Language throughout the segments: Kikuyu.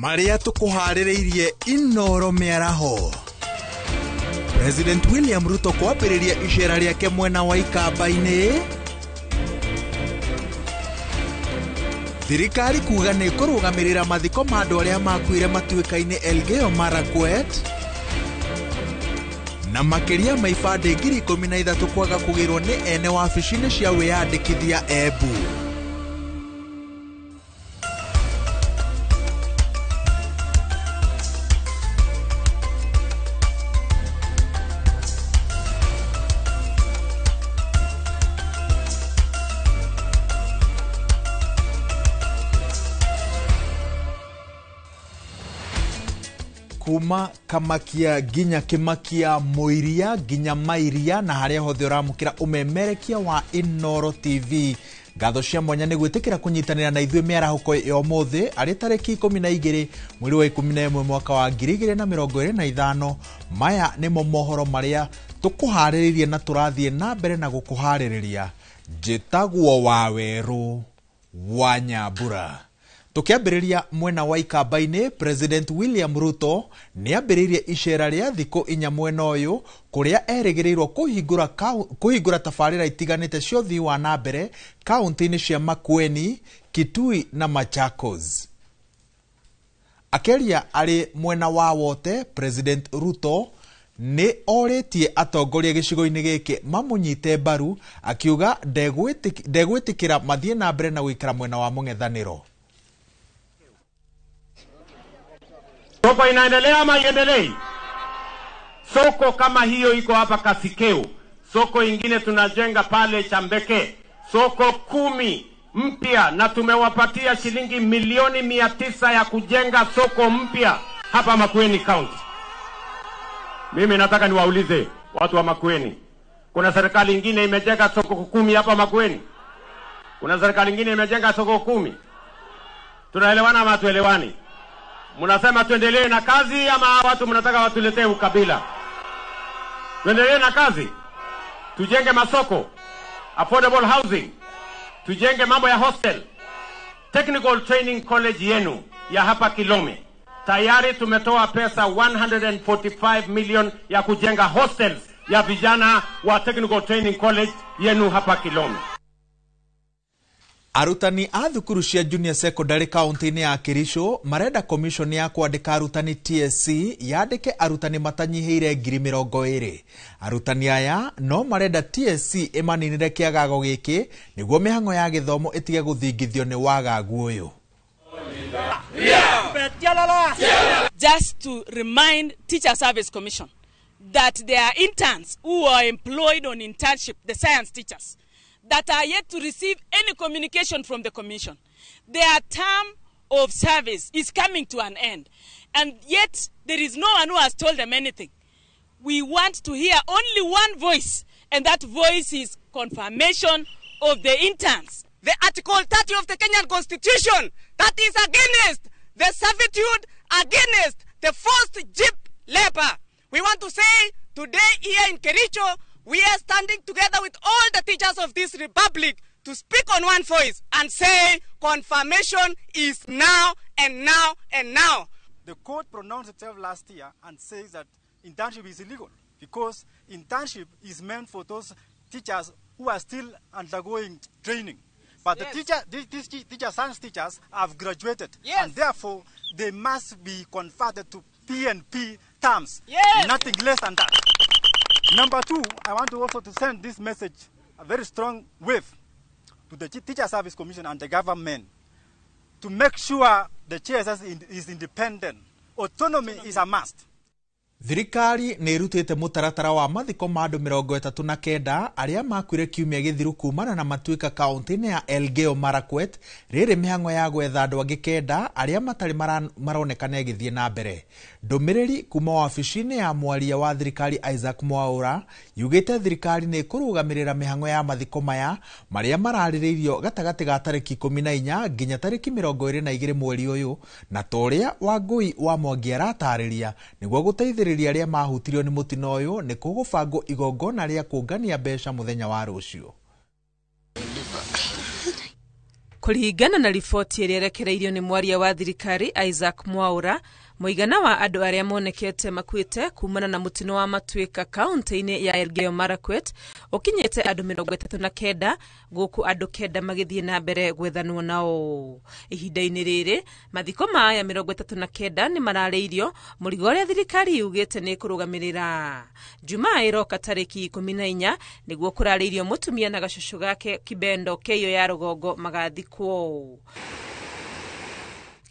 Marĩa tũkũharĩrĩirie Inoro mĩaraho. President William Ruto kwambĩrĩria icera rĩake mwena wa Ikamba-inĩ. Thirikari kuga nĩ kũrũgamĩrĩra mathiko ma andũ arĩa makuire matuĩka-inĩ Elgeyo Marakwet. Na makĩria ma ibandĩ 13,000 kwaga kũgĩrwo nĩ ene wabici-inĩ cia wĩyandĩkithia Embu. Kuma Kamakia nginya Kimakia Muiria nginya Mairia na haria hothe uramukira umemerekia wa Inoro TV. Ngatho cia mwanya nĩ gwĩtĩkĩra kũnyitanĩra na ithuĩ mĩarahũko ya ũmũthĩ arĩ tarĩki 12 mweri wa 11 mwaka wa 2025. Maya nĩmo mohoro marĩa tũkũharĩrĩria na tũrathiĩ na mbere na gũkũharĩrĩria. Njĩtagwo Wawerũ wa Nyambura. Tukiambĩrĩria mwena wa Ikamba-inĩ, President William Ruto nĩambĩrĩirie icera rĩa thikũ inya mwena ũyũ kũrĩa erĩgĩrĩirwo kũhingũra tabarĩra itiganĩte cia ũthii wa na mbere kaunti-inĩ cia Makueni, Kitui na Machakos. Akĩaria arĩ mwena wa Wote, President Ruto nĩ orĩtie atongoria gĩcigo-inĩ gĩkĩ mamũnyite mbaru, akiuga ndegwĩtĩkĩra mathiĩ na mbere na gũikara mwena wa mũng'ethanĩro. Soko inaendelea ama iendelei? Soko kama hiyo iko hapa Kasikeu. Soko ingine tunajenga pale Chambeke. Soko 10 mpya na tumewapatia shilingi milioni 900 ya kujenga soko mpya hapa Makueni County. Mimi nataka niwaulize watu wa Makueni. Kuna serikali ingine imejenga soko 10 hapa Makueni? Kuna serikali ingine imejenga soko 10? Tunaelewana ama hatuelewani? Mnasema tuendelee na kazi ama watu mnataka watuletee ukabila? Tuendelee na kazi? Tujenge masoko, affordable housing, tujenge mambo ya hostel, technical training college yenu ya hapa Kilome. Tayari tumetoa pesa 145 million ya kujenga hostels ya vijana wa technical training college yenu hapa Kilome. Arutani a thukuru cia junior secondary kaunti-inĩ ya Kericho marenda commission ya kwandĩka arutani TSC yandĩke arutani matanyihĩire 20,000. Arutani aya no marenda TSC ĩmaninĩre kĩagago gĩkĩ nĩguo mĩhang'o ya gĩthomo ĩtige gũthingithio nĩ wagagu ũyũ. Just to remind Teacher Service Commission that there are interns who are employed on internship, the science teachers, that are yet to receive any communication from the commission. Their term of service is coming to an end, and yet there is no one who has told them anything. We want to hear only one voice, and that voice is confirmation of the interns. The Article 30 of the Kenyan Constitution, that is against the servitude, against the forced jeep labor. We want to say today here in Kericho, we are standing together with all the teachers of this republic to speak on one voice and say confirmation is now and now and now. The court pronounced itself last year and says that internship is illegal because internship is meant for those teachers who are still undergoing training. But yes, the teacher, science teachers have graduated, yes, and therefore they must be converted to PNP terms, yes, nothing less than that. Number two, I want to also to send this message, a very strong wave, to the Teacher Service Commission and the government to make sure the TSS is independent. Autonomy is a must. Thirikari nĩ ĩrutĩte mũtaratara wa mathiko ma andũ 39 arĩa makuire kiumia gĩthiru kumana na matuĩka kaunti-inĩ ya Elgeyo Marakwet. Rĩrĩ mĩhang'o ya gwetha andũ angĩ 9 arĩa matarĩ maronekana ĩgĩthiĩ na mbere. Ndũmĩrĩri kuma wabici-inĩ ya mwaria wa thirikari Isaac Mwaura yugĩte thirikari nĩ ĩkũrũgamĩrĩra mĩhang'o ya mathiko maya marĩa mararĩrĩirio gatagatĩ ga tarĩki 14 nginya tarĩki 22 mweri ũyũ, na ta ũrĩa Wangũi wa Mwangi aratarĩria nĩguo gũteithĩrĩria arĩa mahutirio nĩ mũtino ũyũ nĩ kũgũbangwo igongona rĩa kũngania mbeca mũthenya wa rũciũ. Kũringana na riboti ĩrĩa ĩrekereirio nĩ mwaria wa thirikari Isaac Mwaura, mũigana wa andũ arĩa monekete makuĩte kumana na mũtino wa matuĩka kaunti-inĩ ya Elgeyo Marakwet ũkinyĩte andũ 39, gũkũ andũ 9 magĩthiĩ na mbere gwethanwo nao. Ihinda-inĩ rĩrĩ, mathiko ma aya 39 nĩ mararĩirio mũrigo ũrĩa thirikari yugĩte nĩ ĩkũrũgamĩrĩra. Jumaa ĩroka tarĩki 14 nĩguo kũrarĩirio mũtumia na gacũcũ gake Kibendo Keiyo ya rũgongo magathikwo.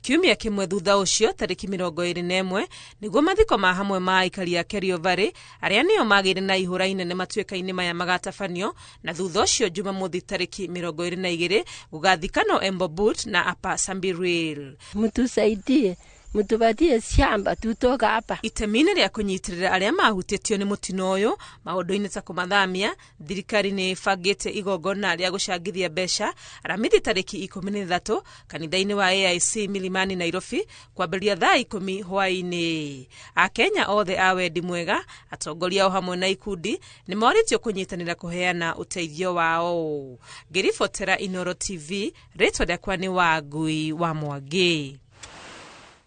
Kiumia kĩmwe thutha ũcio tarĩki 21 nĩguo mathiko ma hamwe ma aikari a Kerio Valley arĩa nĩo magĩire na ihũra inene matuĩka-inĩ maya magatabanio, na thutha ũcio Jumamothi tarĩki 22 gũgathikano Embobut na Upper Sambiril. Mtusaidie, mtupatie shamba tutoka hapa. Itemi-inĩ rĩa kũnyitĩrĩra arĩa mahutĩtio nĩ mũtino ũyũ maũndũ-inĩ ta kũmathamia, thirikari nĩ ĩbangĩte igongona rĩa gũcangithia mbeca Aramithi tarĩki 13 kanitha-inĩ wa AIC Milimani Nairobi kwambĩrĩria thaa 10 hwaĩ-inĩ. Akenya othe a wendi mwega, atongoria o hamwe na ikundi nĩ morĩtio kũnyitanĩra kũheana ũteithio wao. Ngĩribotera Inooro TV, rĩtwa rĩakwa nĩ Wangui wa Mwangi.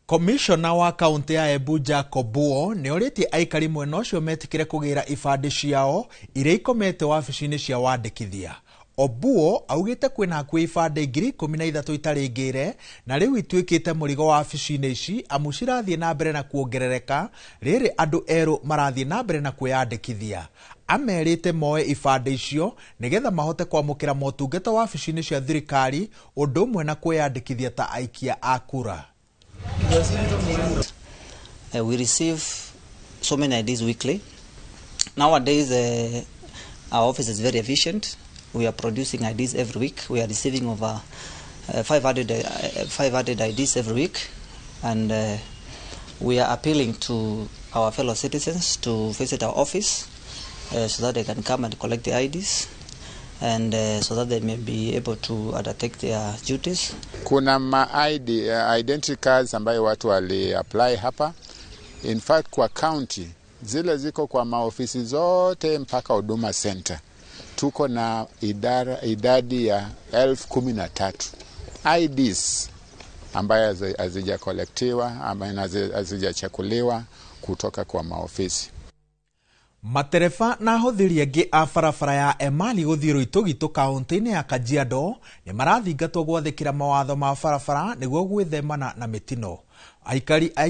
Komishona wa kaunti ya Embu Jacob Obuo nĩ orĩtie aikari mwena ũcio metĩkĩre kũgĩra ibandĩ ciao iria ikomete wabici-inĩ cia wandĩkithia. Obuo augĩte kwĩna hakuhĩ ibandĩ 13,000 itarĩ ngĩre na rĩu ituĩkĩte mũrigo wabici-inĩ ici amu cirathiĩ na mbere na kuongerereka rĩrĩ andũ erũ marathiĩ na mbere na kwĩyandĩkithia. Amerĩte moe ibandĩ icio nĩgetha mahote kwamũkĩra motungata wabici-inĩ cia thirikari ũndũ ũmwe na kwĩyandĩkithia ta aikia a kura. We receive so many IDs weekly. Nowadays, our office is very efficient. We are producing IDs every week. We are receiving over 500 IDs every week, and we are appealing to our fellow citizens to visit our office so that they can come and collect the IDs, and so that they may be able to undertake their duties. Kuna ma ID, identity cards ambayo watu wali apply hapa. In fact, kwa county zile ziko kwa maofisi zote mpaka Huduma Center. Tuko na idadi ya 13,000 IDs ambayo hazijakolektiwa ama hazijachakuliwa kutoka kwa maofisi. Matereba na ahũthĩri angĩ a barabara ya Emali gũthiĩ Rũitũgitũ kaunti-inĩ ya Kajiado nĩ marathingatwo gwathĩkĩra mawatho ma barabara nĩguo gwĩthemana na mĩtino. Aikari a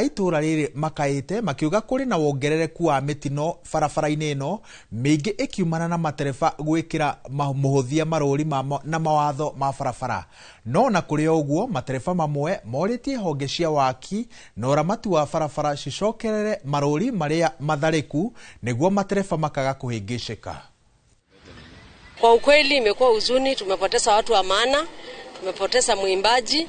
itũũra rĩrĩ makaĩte makiuga kũrĩ na wongerereku wa mĩtino barabara-inĩ ĩno mĩingĩ ĩkiumana na matereba gwĩkĩra mũhũthia marũri na mawatho ma barabara. No na kũrĩ o ũguo, matereba mamwe morĩtie honge cia waki na ũramati wa barabara cicokerere marũri marĩa matharĩku nĩguo matereba makaga kũhĩngĩcĩka. Kwa ukweli imekuwa huzuni, tumepoteza watu wa maana, tumepoteza mwimbaji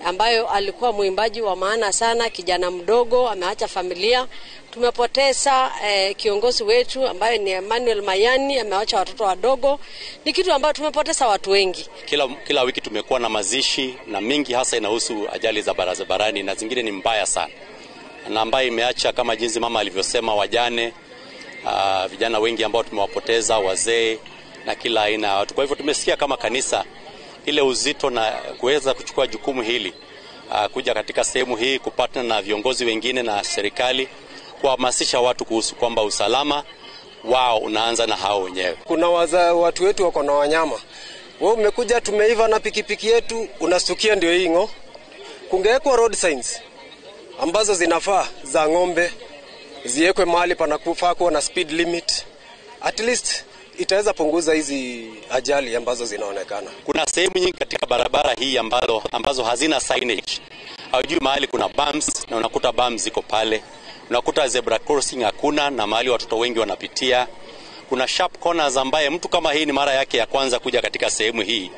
ambayo alikuwa mwimbaji wa maana sana, kijana mdogo, ameacha familia. Tumepoteza kiongozi wetu ambaye ni Emmanuel Mayani, ameacha watoto wadogo. Ni kitu ambayo tumepoteza watu wengi. Kila wiki tumekuwa na mazishi na mingi hasa inahusu ajali za barabarani na zingine ni mbaya sana, na ambayo imeacha kama jinsi mama alivyosema wajane, vijana wengi ambao tumewapoteza, wazee na kila aina ya watu. Kwa hivyo tumesikia kama kanisa ile uzito na kuweza kuchukua jukumu hili, kuja katika sehemu hii kupatana na viongozi wengine na serikali kuhamasisha watu kuhusu kwamba usalama wao unaanza na hao wenyewe. Kuna watu wetu wako na wanyama. Wewe umekuja tumeiva na pikipiki yetu, unastukia ndio hii ngo. Kungewekwa road signs ambazo zinafaa za ng'ombe, ziwekwe mahali panakufaa kuwa na speed limit. At least itaweza punguza hizi ajali ambazo zinaonekana. Kuna sehemu nyingi katika barabara hii ambazo hazina signage. Haujui mahali kuna bumps na unakuta bumps ziko pale. Unakuta zebra crossing hakuna na mahali watoto wengi wanapitia. Kuna sharp corners ambaye mtu kama hii ni mara yake ya kwanza kuja katika sehemu hii,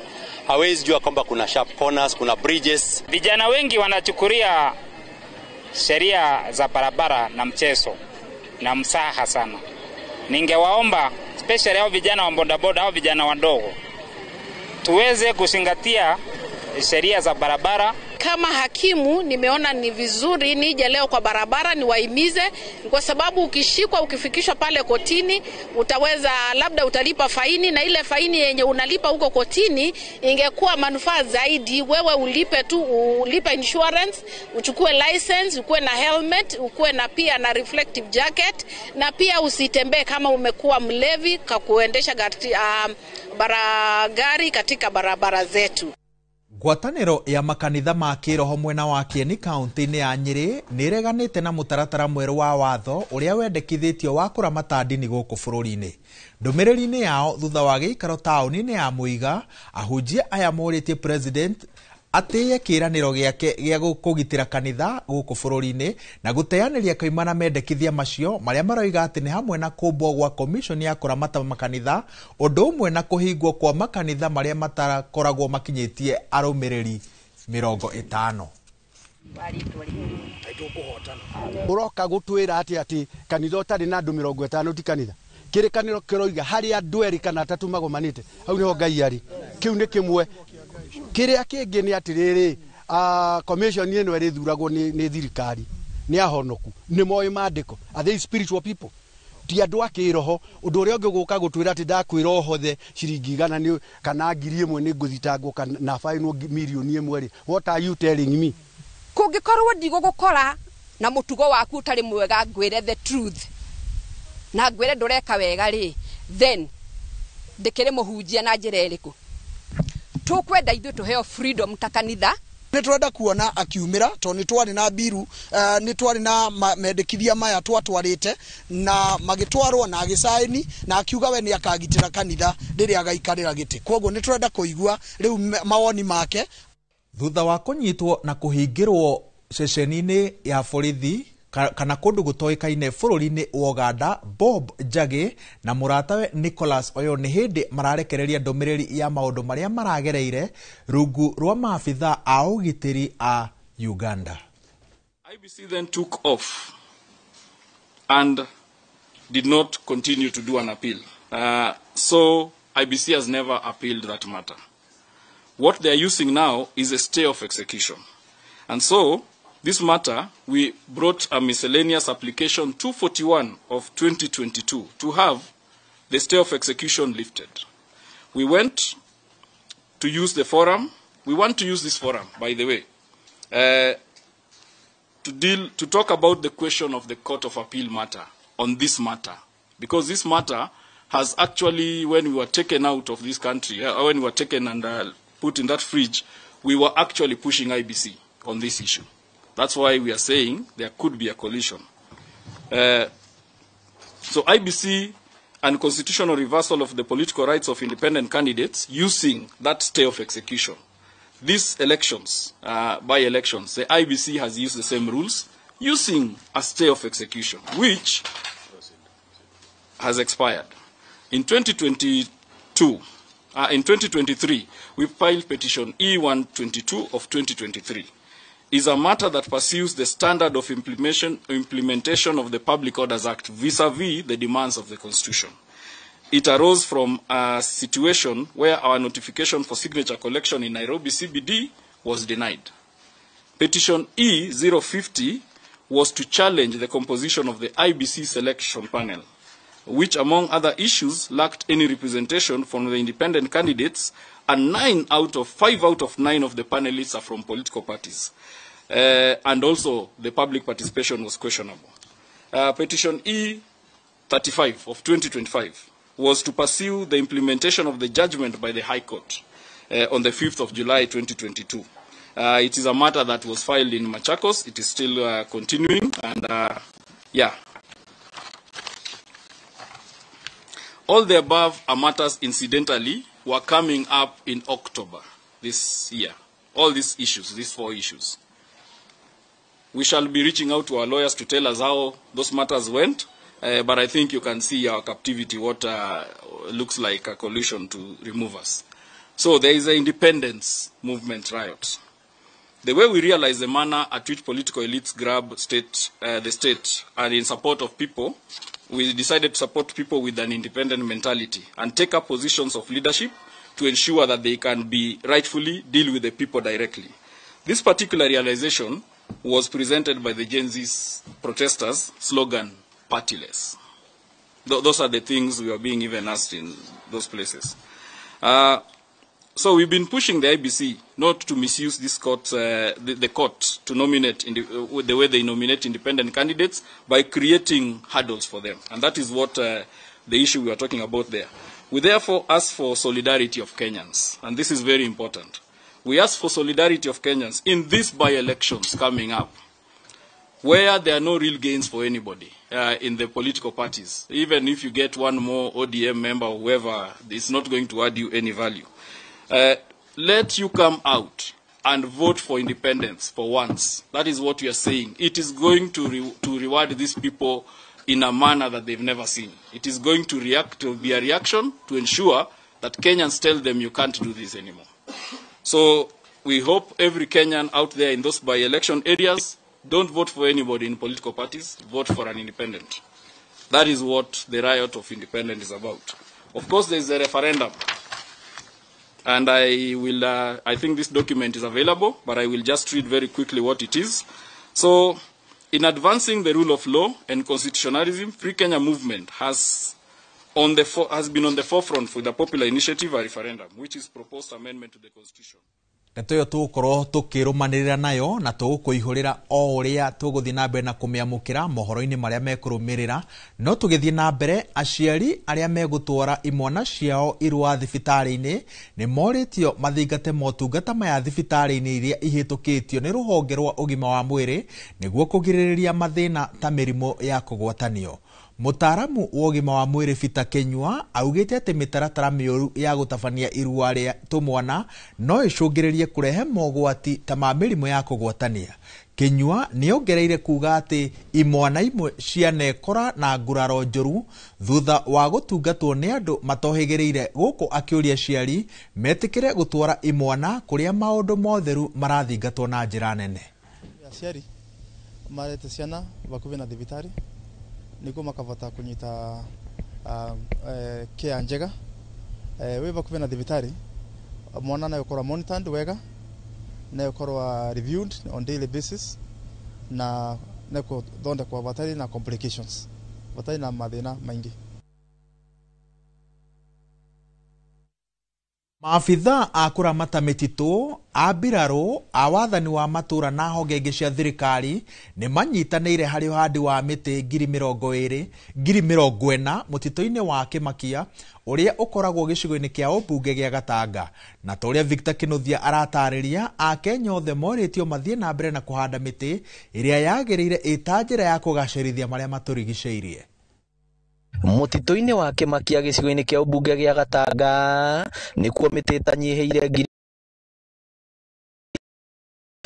hawezi jua kwamba kuna sharp corners, kuna bridges. Vijana wengi wanachukulia sheria za barabara na mchezo na msaha sana. Ningewaomba especially hao vijana wa bodaboda au vijana wadogo tuweze kuzingatia sheria za barabara. Kama hakimu nimeona ni vizuri nije leo kwa barabara niwahimize, kwa sababu ukishikwa, ukifikishwa pale kotini, utaweza labda utalipa faini, na ile faini yenye unalipa huko kotini ingekuwa manufaa zaidi wewe ulipe tu, ulipe insurance, uchukue license, ukuwe na helmet, ukuwe na pia na reflective jacket, na pia usitembee kama umekuwa mlevi kwa kuendesha gari katika barabara zetu. Ngwatanĩro ya makanitha ma kĩroho mwena wa Kieni kaunti-inĩ ya Nyĩrĩ nĩĩreganĩte na mũtaratara mwerũ wa watho ũrĩa wendekithĩtio wa kũramata ndini gũkũ bũrũri-inĩ. Ndũmĩrĩri-inĩ yao thutha wa gĩikaro taũni-inĩ ya Mũiga, ahunjia aya morĩtie president atĩĩe kĩĩranĩro gĩake gĩa kũgitĩra kanitha gũkũ bũrũri-inĩ na gũteanĩria koimana mendekithia macio marĩa maroiga atĩ nĩ hamwe na kũmbwo gwa commission ya kũramata makanitha, ũndũ ũmwe na kũhingwo kwa makanitha marĩa matakoragwo makinyĩtie arũmĩrĩri 50. Ũroka gũtwĩra atĩ kanitha ũtarĩ na andũ 50 ti kanitha. Kĩrĩkanĩro kĩroiga harĩ andũ erĩ kana atatũ magomanĩte, hau nĩho Ngai arĩ. Kĩu nĩ kĩmwe. Kĩrĩa kĩngĩ nĩ atĩrĩrĩ, commission ĩno ĩrĩthuragwo nĩ thirikari, nĩ ahonoku, nĩ moĩ maandĩko. Are they spiritual people? Ti andũ a kĩroho. Ũndũ ũrĩa ũngĩ gũka gũtwĩra atĩ ndakwĩra ũhothe ciringi 100 kana 1000 nĩ ngũthitangwo kana bainwo mirioni 1 rĩ, what are you telling me? Kũngĩkorwo ndigũgũkora na mũtugo waku ũtarĩ mwega ngwĩre the truth na ngwĩre ndũreka wega rĩ, then ndĩkĩrĩ mũhunjia na njĩra ĩrĩkũ? Tũkwenda ithuĩ tũheo freedom ta kanitha. Nĩ twenda kuona akiumĩra tondũ nĩ twarĩ na mbiru, nĩ twarĩ na mendekithia maya twatwarĩte na magĩtwarwo na agĩcaini na akiuga we nĩ akagitĩra kanitha rĩrĩa agaikarĩra gĩtĩ. Kwoguo nĩ twenda kũigua rĩu mawoni make. Thutha wa kũnyitwo na kũhingĩrwo ceceni-inĩ ya borithi kana kũndũ gũtoĩkaine bũrũri-inĩ wa Uganda, Bob Njagi na mũratawe Nicholas Oyo nĩ hĩndĩ mararekereria ndũmĩrĩri ya maũndũ marĩa maragereire rungu rwa maabitha a ũgitĩri a Uganda. IBC then took off and did not continue to do an appeal. So IBC has never appealed that matter. What they are using now is a stay of execution. And so this matter, we brought a miscellaneous application 241 of 2022 to have the stay of execution lifted. We went to use the forum. We want to use this forum, by the way, to talk about the question of the Court of Appeal matter on this matter. Because this matter has actually, when we were taken out of this country, when we were taken and put in that fridge, we were actually pushing IBC on this issue. That's why we are saying there could be a collision. So IBC and constitutional reversal of the political rights of independent candidates using that stay of execution. These elections, by-elections, the IBC has used the same rules using a stay of execution, which has expired. In 2023, we filed petition E122 of 2023. Is a matter that pursues the standard of implementation of the Public Orders Act vis-a-vis the demands of the Constitution. It arose from a situation where our notification for signature collection in Nairobi CBD was denied. Petition E050 was to challenge the composition of the IBC selection panel, which, among other issues, lacked any representation from the independent candidates, and 5 out of 9 of the panelists are from political parties. And also, the public participation was questionable. Petition E35 of 2025 was to pursue the implementation of the judgment by the High Court on the 5th of July 2022. It is a matter that was filed in Machakos. It is still continuing, and yeah. All the above are matters, incidentally, were coming up in October this year. All these issues, these 4 issues. We shall be reaching out to our lawyers to tell us how those matters went, but I think you can see our captivity, what looks like a collusion to remove us. So there is an independence movement riot. The way we realize the manner at which political elites grab the state and in support of people, we decided to support people with an independent mentality and take up positions of leadership to ensure that they can be rightfully deal with the people directly. This particular realization was presented by the Gen Z protesters' slogan, partyless. Those are the things we are being even asked in those places. So we've been pushing the IBC not to misuse this court, the court to nominate the way they nominate independent candidates by creating hurdles for them. And that is what the issue we are talking about there. We therefore ask for solidarity of Kenyans, and this is very important. We ask for solidarity of Kenyans in these by-elections coming up, where there are no real gains for anybody in the political parties. Even if you get one more ODM member or whoever, it's not going to add you any value. Let you come out and vote for independence for once. That is what we are saying. It is going to reward these people in a manner that they've never seen. It is going to react, to be a reaction to ensure that Kenyans tell them you can't do this anymore. So we hope every Kenyan out there in those by-election areas, don't vote for anybody in political parties, vote for an independent. That is what the riot of independence is about. Of course, there is a referendum. And I will, I think this document is available, but I will just read very quickly what it is. So, in advancing the rule of law and constitutionalism, Free Kenya Movement has been on the forefront for the popular initiative, a referendum, which is proposed amendment to the Constitution. Ndeto ĩyo tũgũkorwo tũkĩrũmanĩrĩra nayo na tũgũkũihũrĩra o ũrĩa tũgũthiĩ na mbere na kũmĩamũkĩra mohoro-inĩ marĩa mekũrũmĩrĩra. No tũgĩthiĩ na mbere, aciari arĩa megũtwara imwana ciao irũa thibitarĩ-inĩ nĩ morĩtio mathingate motungata maya thibitarĩ-inĩ iria ihĩtũkĩtio nĩ rũhonge rwa ũgima wa mwĩrĩ nĩguo kũgirĩrĩria mathĩna ta mĩrimũ ya kũgwatanio. Mũtaaramu wa ũgima wa mwĩrĩ Peter Kenyua augĩte atĩ mĩtaratara mĩũru ya gũtabania irua rĩa tũmwana no ĩcũngĩrĩrie kũrehe mogwati ta ma mĩrimũ ya kũgwatania. Kenyua nĩongereire kuga atĩ imwana imwe cianekora na nguraro njũru thutha wa gũtungatwo nĩ andũ matohĩgĩrĩire, gũkũ akĩũria aciari metĩkĩre gũtwara imwana kũrĩa maũndũ motheru marathingatwo na njĩra nene. Aciari marete ciana bakuvi na thibitari niguo makavota kunyita care njega. Wi bakuvi na thibitari mwana na ukorwa monitored wega, na ukorwa reviewed on daily basis, na nekuthondekwa batari na complications, batari na mathina maingi. Maabithaa a kũramata mĩtitũ, a mbirarũ, a wathani wa matũra na honge ingĩ cia thirikari nĩ manyitanĩire harĩ ũhandi wa mĩtĩ 40,000 mũtitũ-inĩ wa Kĩmakia ũrĩa ũkoragwo gĩcigo-inĩ kĩa ũmbunge gĩa Gatanga. Na ta ũrĩa Victor Kĩnuthia aratarĩria, Akenya othe morĩtio mathiĩ na mbere na kũhanda mĩtĩ ĩrĩa yagĩrĩire ĩta njĩra ya kũgacĩrithia marĩa matũrigicĩirie. Mũtitũ-inĩ wa Kĩmakia gĩcigo-inĩ kĩa ũmbunge gĩa Gatanga nĩkuo mĩtĩ ĩtanyihĩire ngiri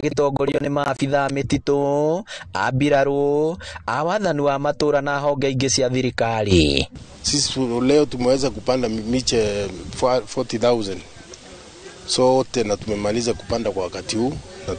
gĩtongorio nĩ maabithaa mĩtitũ, a mbirarũ, a wathani wa matũra na honge ingĩ cia thirikari. Sisi leo tumeweza kupanda miche 40,000 sote na tumemaliza kupanda kwa wakati huu, na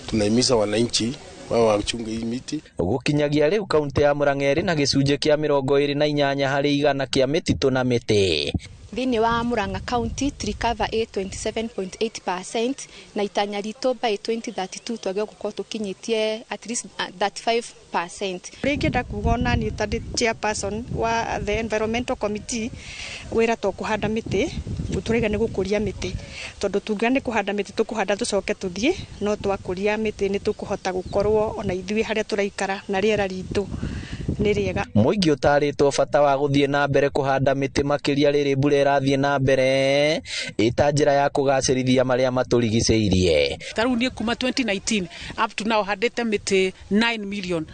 tunahimiza wananchi wao wachunge hii miti. Gũkinyagia rĩu kaunti ya Murang'a ĩrĩ na gĩcunjĩ kĩa 28 harĩ igana kĩa mĩtitũ na mĩtĩ. Thĩinĩ wa Murang'a County tree cover ĩ 27.8% na itanya ritũ by 2032 twagĩrĩirwo gũkorwo tũkinyĩtie at least 35%. Ũrĩa ingĩenda kuga ona niĩ ta ndĩ chairperson wa the environmental committee, wĩra to kũhanda mĩtĩ, tũraiga nĩ gũkũria mĩtĩ, tondũ tungiuga nĩ kũhanda mĩtĩ tũkũhanda tũcoke tũthiĩ, no twakũria mĩtĩ nĩ tũkũhota gũkorwo ona ithuĩ harĩa tũraikara na rĩera ritũ nĩ rĩega. Mũingĩ ũtarĩtwo bata wa gũthiĩ na mbere kũhanda mĩtĩ makĩria rĩrĩ mbura ĩrathiĩ na mbere ĩta njĩra ya kũgacĩrithia marĩa matũrigicĩirie. Ta rĩu niĩ kuma 2019 up to now handĩte mĩtĩ 9 million.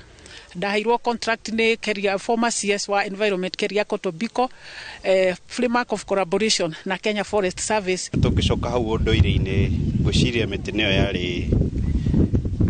Ndaheirwo contract nĩ Keria, former CS wa environment Keriako Tobiko, framework of collaboration na Kenya Forest Service. Tũngĩcoka hau ũndũire-inĩ, ngwĩciria mĩtĩ nĩyo yarĩ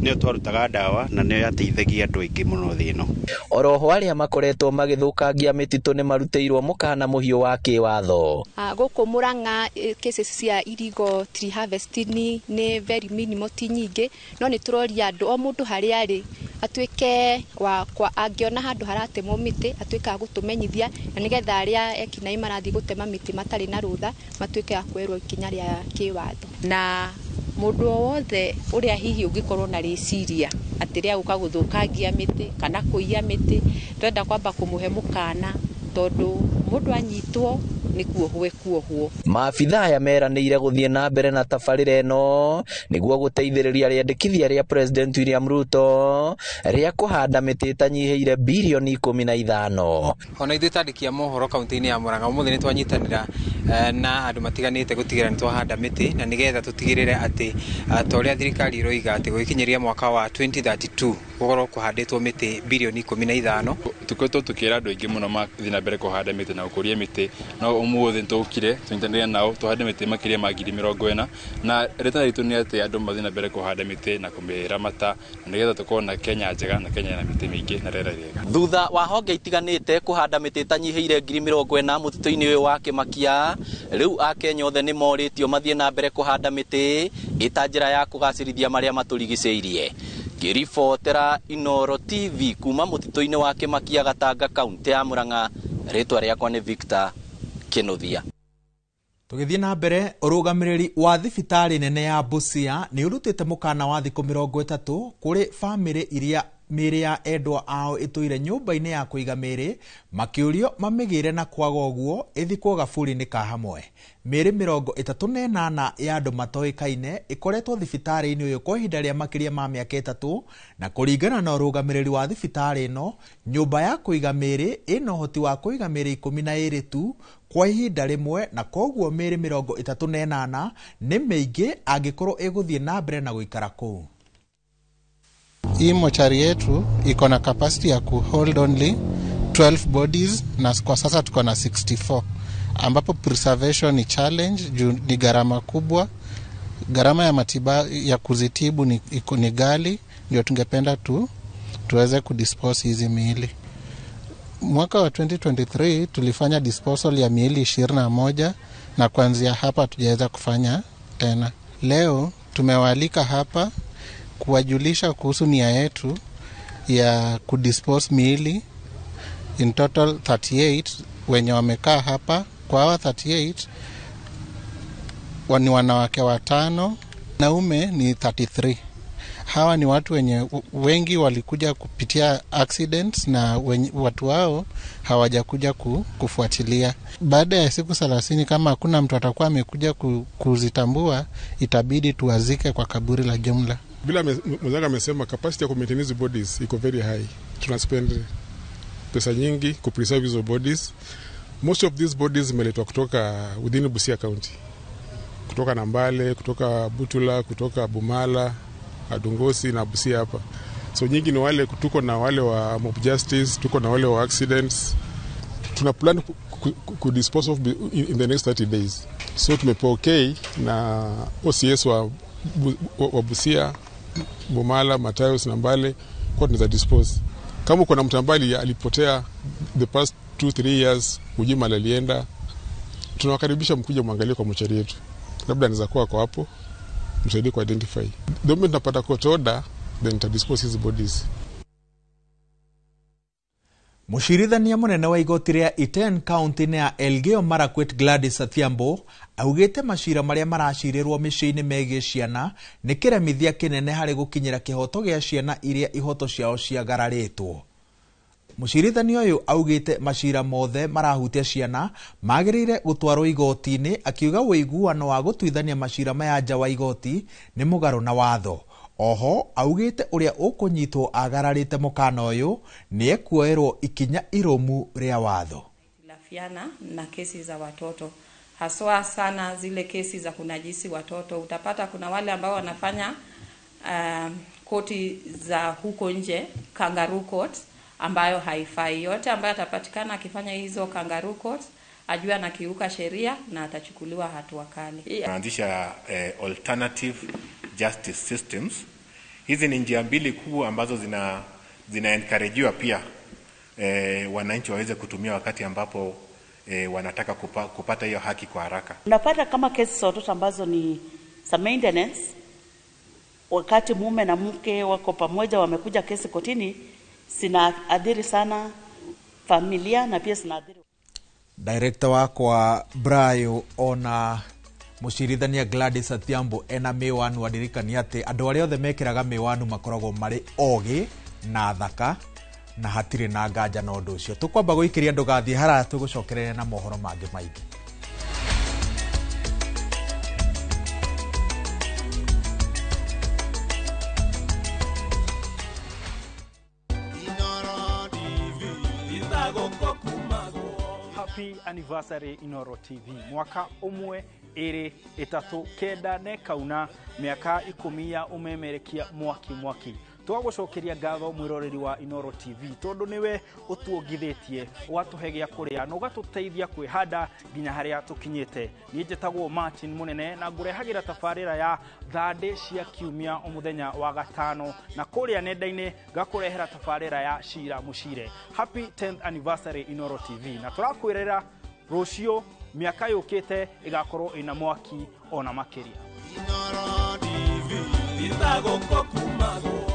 nĩyo twarutaga ndawa na nĩyo yateithagia andũ aingĩ mũno thĩ ĩno. Oroho arĩa makoretwo magĩthũkangia mĩtitũ nĩ marutĩirwo mũkana mũhiũ wa kĩwatho. Gũkũ Murang'a cases cia illegal tree harvesting nĩ very minimal, ti nyingĩ, no nĩ tũroria andũ o mũndũ harĩa arĩ atuĩke wa kwa angĩona handũ haratemwo mĩtĩ atuĩke wa gũtũmenyithia, na nĩgetha arĩa ekinaĩ marathiĩ gũtema mĩtĩ matarĩ na rũtha matuĩke a kuoerwo ikinya rĩa kĩwatho. Na Mũndũ o wothe ũrĩa hihi ũngĩkorwo na rĩciria atĩ rĩa gũka gũthũkangia mĩtĩ kana kũiya mĩtĩ, twenda kwamba kũmũhe mũkana tondũ mũndũ anyitwo nĩ kuohwo ekuohwo. Maabitha aya meranĩire gũthiĩ na mbere na tabarĩra ĩno nĩguo gũteithĩrĩria rĩendekithia rĩa President William Ruto rĩa kũhanda mĩtĩ ĩtanyihĩire birioni 15. Ona ithuĩ ta andĩki a mohoro kaunti-inĩ ya Murang'a ũmũthĩ nĩ twanyitanĩra na andũ matiganĩte gũtigĩrĩra nĩ twahanda mĩtĩ na nĩgetha tũtigĩrĩre atĩ ta ũrĩa thirikari ĩroiga atĩ gũgĩkinyĩria mwaka wa 2032 gũkorwo kũhandĩtwo mĩtĩ birioni 15. Tũkoretwo tũkĩra andũ aingĩ mũno mathiĩ na mbere kũhanda mĩtĩ na gũkũria mĩtĩ, no ũmũthĩ nĩtũkire tũnyitanĩre nao tũhande mĩtĩ makĩria ma 40,000, na rĩtana ritũ nĩ atĩ andũ mathiĩ na mbere kũhanda mĩtĩ na kũmĩramata na nĩgetha tũkorwo na Kenya njega na Kenya ĩna mĩtĩ mĩingĩ na rĩera rĩega. Thutha wa honge itiganĩte kũhanda mĩtĩ ĩtanyihĩire 40,000 mũtitũ-inĩ ũyũ wa Kĩmakia, rĩu Akenya othe nĩ morĩtio mathiĩ na mbere kũhanda mĩtĩ ĩta njĩra ya kũgacĩrithia marĩa matũrigicĩirie. Ngĩribotera Inooro TV kuma mũtitũ-inĩ wa Kĩmakia, Gatanga, kaunti ya Murang'a, rĩtwa rĩakwa nĩ Victor Kinuthia. Tũgĩthiĩ na mbere, ũrũgamĩrĩri wa thibitarĩ nene ya Busia nĩ ũrutĩte mũkana wa thikũ 30 kũrĩ bamĩrĩ iria mĩĩrĩ ya endwa ao ĩtũire nyũmba-inĩ ya kũiga mĩĩrĩ makĩũrio mamĩgĩre na kwaga ũguo ĩthikwo gaburi-inĩ ka hamwe. Mĩĩrĩ 38 ya andũ matoĩkaine ĩkoretwo thibitarĩ-inĩ ũyũ kwa ihinda rĩa makĩria ma mĩaka 3, na kũringana na ũrũgamĩrĩri wa thibitarĩ ĩno, nyũmba ya kũiga mĩĩrĩ ĩna ũhoti wa kũiga mĩĩrĩ 12 tu kwa ihinda rĩmwe, na koguo mĩĩrĩ 38 nĩ mĩingĩ angĩkorwo ĩgũthiĩ na mbere na gũikara kũu. Hii mochari yetu iko na capacity ya kuhold only 12 bodies na kwa sasa tuko na 64, ambapo preservation ni challenge juu ni gharama kubwa. Gharama ya matibabu ya kuzitibu ni ghali, ndio tungependa tuweze kudispose hizi miili. Mwaka wa 2023 tulifanya disposal ya miili 21 na kuanzia hapa hatujaweza kufanya tena. Leo tumewaalika hapa kuwajulisha kuhusu nia yetu ya kudispose miili in total 38 wenye wamekaa hapa. Kwa hawa 38 ni wanawake 5, naume ni 33. Hawa ni watu wenye wengi walikuja kupitia accidents na watu wao hawajakuja kufuatilia. Baada ya siku 30 kama hakuna mtu atakuwa amekuja kuzitambua, itabidi tuwazike kwa kaburi la jumla. Bila mwenzangu amesema capacity ya kumaintain hizo bodies iko very high. Tuna spend pesa nyingi kupreserve hizo bodies. Most of these bodies zimeletwa kutoka within Busia County. Kutoka Nambale, kutoka Butula, kutoka Bumala, Adungosi na Busia hapa. So nyingi ni wale, tuko na wale wa mob justice, tuko na wale wa accidents. Tuna plan ku dispose of in the next 30 days. So tumepokea na OCS wa Busia, Bumala, Matayos na Mbale kwa tunaweza dispose. Kama kuna mtu ambaye alipotea the past 2-3 years, hujui mahali alienda, tunawakaribisha mkuje muangalie kwa mochari yetu. Labda anaweza kuwa kwa hapo, msaidie ku identify. The moment tunapata court order, then to dispose his bodies. Mũcirithania mũnene wa igoti rĩa Iten kaunti-inĩ ya Elgeyo Marakwet Gladys Athiambo augĩte macira marĩa maracirĩrwo mĩciĩ-inĩ megiĩ ciana nĩ kĩremithia kĩnene harĩ gũkinyĩra kĩhoto gĩa ciana iria ihoto ciao ciagararĩtwo. Mũcirithania ũyũ augĩte macira mothe marahutia ciana magĩrĩire gũtwarwo igoti-inĩ, akiuga ũiguano wa gũtuithania macira maya nja wa igoti nĩ mũgarũ na watho. Oho augĩte ũrĩa ũkũnyitwo agararĩte mũkana ũyũ nĩ ekuoerwo ikinya irũmu rĩa watho. Lafiana na kesi za watoto, haswa sana zile kesi za kunajisi watoto. Utapata kuna wale ambao wanafanya koti za huko nje, kangaroo court, ambayo haifai. Yote ambayo atapatikana akifanya hizo kangaroo court ajue anakiuka sheria na atachukuliwa hatua kali. Tunaanzisha alternative justice systems. Hizi ni njia mbili kuu ambazo zina encouragewa pia wananchi waweze kutumia wakati ambapo wanataka kupata hiyo haki kwa haraka. Unapata kama kesi za watoto ambazo ni za maintenance, wakati mume na mke wako pamoja wamekuja kesi kotini, zinaathiri sana familia na pia zinaathiri. Director wakwa Brayo ona Mũcirithania Gladys Atiambo ena mĩwanu aririkania atĩ andũ arĩa othe mekĩraga mĩwanu makoragwo marĩ ogĩ na thaka na hatirĩ na nganja na ũndũ ũcio. Tũkwamba gũikĩria ndũgathiĩ haraya, tũgũcokereria na mohoro mangĩ maingĩ. Happy anniversary Inoro TV. Mwaka 1 2 3 9 ne kauna miaka 10 ya umemerekia mwaki mwaki. Twagucokeria ngatho mwiroreri wa Inoro TV tondu niwe utuongithitie ugatuhe gia kuria na ugatuteithia kwihanda nginya haria tukinyite. Ni njitagwo Martin Munene na ngurehagira tabarira ya thandĩ cia kiumia umuthenya wa gatano na kuria nenda-ini ngakurehera tabarira ya Cira Mucire. Happy 10th anniversary Inoro TV na turakwirera rucio miaka yukite igakorwo ina mwaki ona makiria. Inoro TV itagokokumagwo.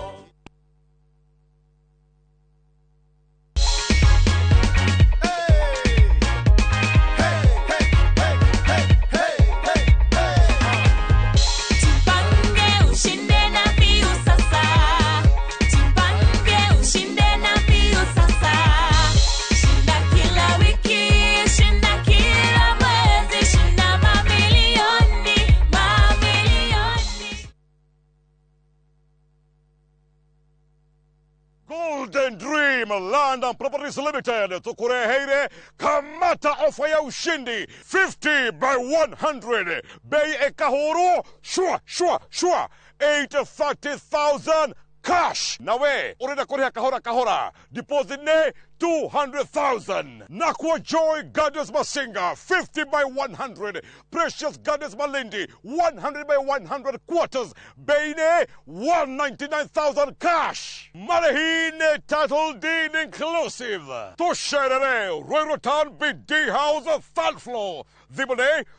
Golden Dream Land and Properties Limited tukureheire kamata ofa ya ushindi 50 by 100 bei ekahuru shua shua shua 830,000 cash. Nawe urenda kuriha kahora kahora deposit ne 200,000. Nakwa Joy Gardens Masinga 50 by 100, Precious Gardens Malindi 100 by 100 quarters bei ne 199,000 cash. Marehine title deed inclusive. Tusherere Ruiru Town BD House third floor. Thimũ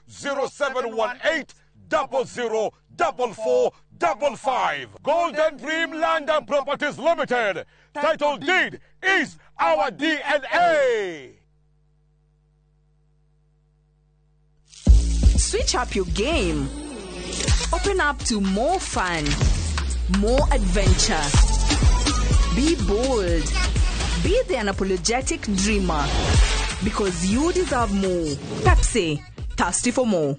0718 00 44 55. Golden Dream Land and Properties Limited. Title deed is our DNA. Switch up your game. Open up to more fun, more adventure. Be bold. Be the unapologetic dreamer. Because you deserve more. Pepsi, thirsty for more.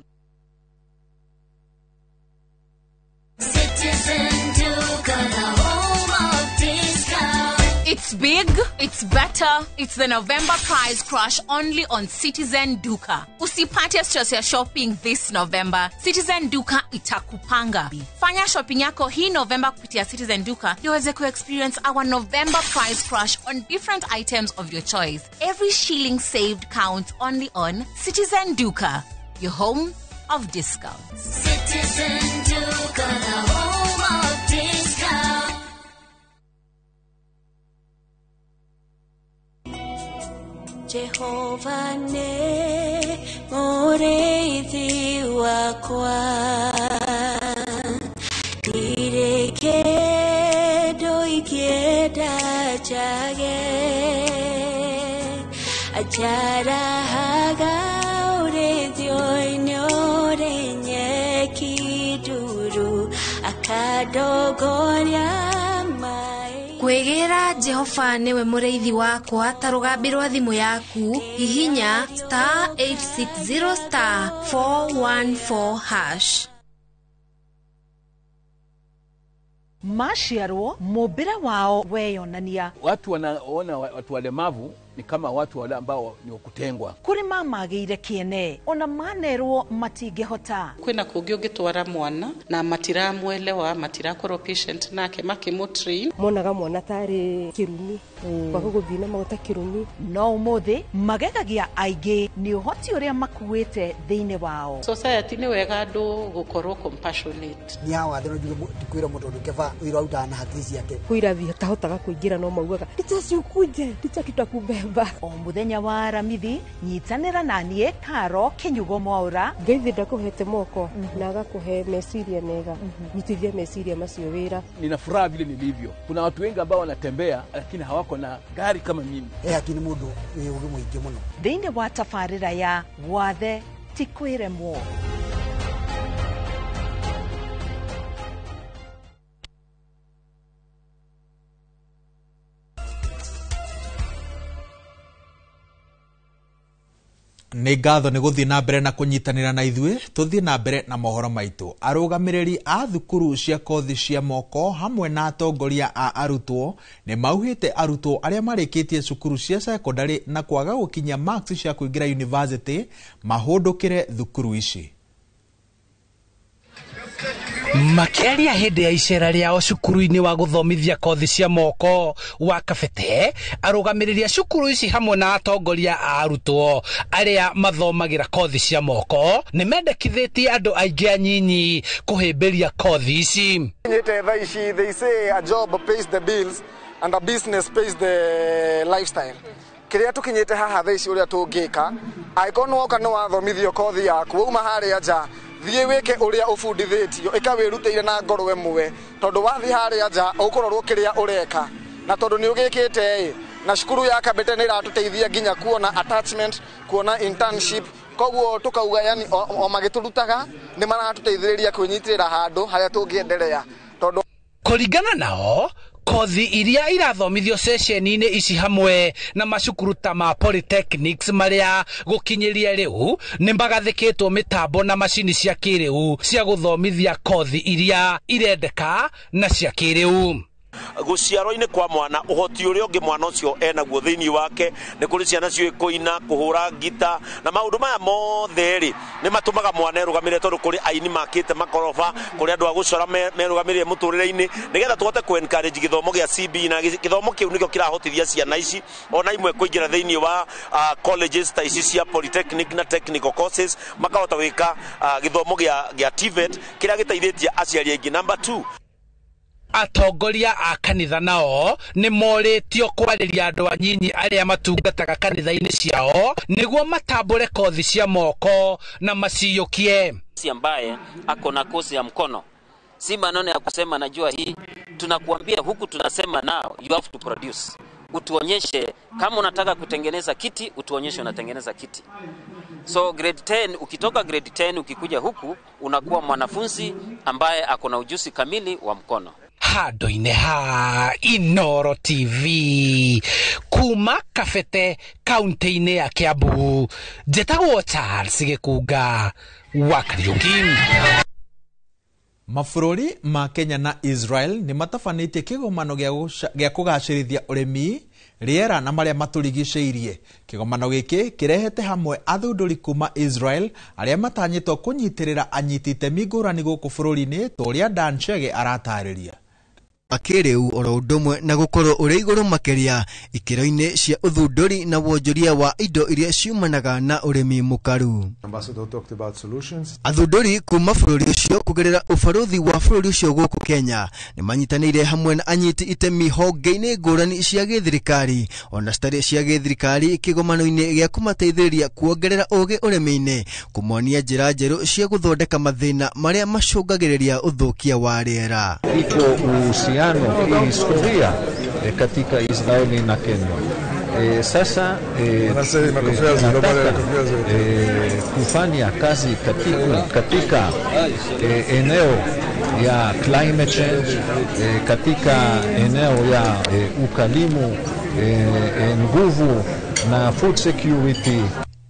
Citizen Duka, the home of discount. It's big, it's better, it's the November price crash only on Citizen Duka. Usipate stress ya shopping this November. Citizen Duka itakupanga. Fanya shopping yako hii November kupitia Citizen Duka ndio uweze ku-experience our November price crash on different items of your choice. Every shilling saved counts only on Citizen Duka, your home of discounts. Citizen Duka, the home of discount. Jehovah ne mureithi wakwa, ndirĩ kĩndũ ingĩenda njage, anjarahaga ũrĩithio-inĩ ũrĩ nyeki nduru, akandongoria maĩ. Kwĩgĩra Jehova nĩwe mũrĩithi wakwa ta rũgambi rwa thimũ yaku, hihinya star 860 star 414 hash. Maciarwo mũmbĩre wao weyonania. Watu wanaona watu walemavu ni kama watu wale ambao ni wakutengwa. Kuri mamagĩire kĩene ona manerwo matingĩhota. Kwĩna kũngĩ ũngĩtwara mwana na matiramwelewa, matirakorwo patient nake makĩmũtrain. Monaga mwana tarĩ kĩrumi, kwaga gũthiĩ na maguta kĩrumi. No ũmũthĩ magegagia aingĩ nĩ ũhoti ũrĩa makuĩte thĩinĩ wao. Society nĩ wega andũ gũkorwo compassionate. Nĩ hawa thĩ no njuge ndikwĩra mũndũ ũndũ keba wĩra arutaga na hakiri ciake. Kwĩ irathi atahotaga kũingĩra no maugaga ticha siukuje, ticha tutakubeba. O muthenya wa Aramithi nyitanĩra na niĩ Karo Kinyugo Mwaura. Ngai thĩ ndakũhete moko na agakũhe meciria mega, nyitithia meciria macio wĩra. Nina furaha vile nilivyo. Kuna watu wengi ambao wanatembea lakini hawako na gari kama mimi. Hakini mũndũ wĩ ũgĩ mũingĩ mũno. Thĩinĩ wa tabarĩra ya Wathe ti kwĩremwo. Nĩ ngatho nĩ gũthiĩ na mbere na kũnyitanĩra na ithuĩ. Tũthiĩ na mbere na mohoro maitũ. Arũgamĩrĩri a thukuru cia kothi cia moko hamwe na atongoria a arutwo nĩ mauhĩte arutwo arĩa marĩkĩtie cukuru cia cekondarĩ na kwaga gũkinyia marks cia kũingĩra university mahũndũkĩre thukuru ici. Makĩaria hĩndĩ ya icera rĩao cukuru-inĩ wa gũthomithia kothi cia moko wa Kabete, arũgamĩrĩri a cukuru ici hamwe na atongoria a arutwo arĩa mathomagĩra kothi cia moko nĩ mendekithĩtie andũ aingĩ anyinyi kũhĩmbĩria kothi ici. Nyite thaa ici, they say a job pays the bills and a business pays the lifestyle. Kĩrĩa tũkinyĩte haha thaa ici ũrĩa tũngĩka, angĩkorwo nĩ woka nĩ wathomithio kothi yaku, wauma harĩa nja, thiĩ wĩke ũrĩa ũbundithĩtio, ĩka wĩrutĩire na ngoro ĩmwe, tondũ wathiĩ harĩa nja ũkũrorwo kĩrĩa ũreka, na tondũ nĩ ũgĩkĩte ĩ, na cukuru ya Kabete nĩ ĩratũteithia nginya kuona attachment, kuona internship, koguo tukauga yani o magĩtũrutaga nĩ maratũteithĩrĩria kwĩnyitĩrĩra handũ harĩa tũngĩenderea. Tondũ kũringana nao, kothi iria irathomithio ceceni-inĩ ici hamwe na macukuru ta ma polytechnics marĩa gũkinyĩria rĩu nĩ magathĩkĩtwo mĩtambo na macini cia kĩrĩu cia gũthomithia kothi iria irendeka na cia kĩrĩu. Gũciarwo-inĩ kwa mwana ũhoti ũrĩa ũngĩ mwana ũcio enaguo thĩinĩ wake, nĩ kũrĩ ciana ciũĩ kũina, kũhũra ngita, na maũndũ maya mothe rĩ nĩ matũmaga mwana erũgamĩrĩre, tondũ kũrĩ aini makĩte makoroba, kũrĩ andũ a gũcora merũgamĩrĩre mũtũrĩre-inĩ, nĩgetha tũhote kũ encourage gĩthomo gĩa CBE, na gĩthomo kĩu nĩkĩo kĩrahotithia ciana ici ona imwe kũingĩra thĩinĩ wa colleges ta ici cia polytechnic na technical courses, makahota gwĩka gĩthomo gĩa TVET kĩrĩa gĩteithĩtie aciari aingĩ. Number 2, atongoria a kanitha nao nĩ morĩtio kwarĩria andũ anyinyi arĩa matungataga kanitha-inĩ ciao nĩguo matambũre kothi cia moko na maciyũkie. Ambaye ako na kosi ya mkono, si maneno ya kusema najua hii, tunakuambia huku tunasema nao you have to produce. Utuonyeshe kama unataka kutengeneza kiti, utuonyeshe unatengeneza kiti. So grade 10, ukitoka grade 10 ukikuja huku unakuwa mwanafunzi ambaye ako na ujuzi kamili wa mkono. Handũ-inĩ ha Inooro TV kuma Kabete kaunti-inĩ ya Kiambu, njĩtagwo Charles Gĩkunga wa Kariũki. Mabũrũri ma Kenya na Israel nĩ matabanĩtie kĩgomano gĩa kũgacĩrithia ũrĩmi, rĩera na marĩa matũrigicĩirie. Kĩgomano gĩkĩ kĩrehete hamwe athundũri kuma Israel arĩa matanyĩtwo kũnyitĩrĩra anyiti itemi ngũrani gũkũ bũrũri-inĩ, ta ũrĩa Dan Chege aratarĩria. Kĩrĩu oro ũndũ ũmwe na gũkorwo ũrĩ igũrũ makĩria ikĩro-inĩ cia ũthundũri na wonjoria wa indo iria ciumanaga na ũrĩmi mũkaru. Athundũri kuma bũrũri ũcio kũgerera ũbarũthi wa bũrũri ũcio gũkũ Kenya nĩ manyitanĩire hamwe na anyiti itemi honge-inĩ ngũrani cia gĩthirikari ona citarĩ cia gĩthirikari kĩgomano-inĩ gĩa kũmateithĩrĩria kuongerera ũgĩ ũrĩmi-inĩ, kũmonia njĩra njerũ cia gũthondeka mathĩna marĩa macũngagĩrĩria ũthũkia wa rĩera. Iko uhusiano kihistoria katika Israeli na Kenya. Sasa tunataka kufanya kazi katika eneo ya climate change, katika eneo ya ukalimu, nguvu na food security.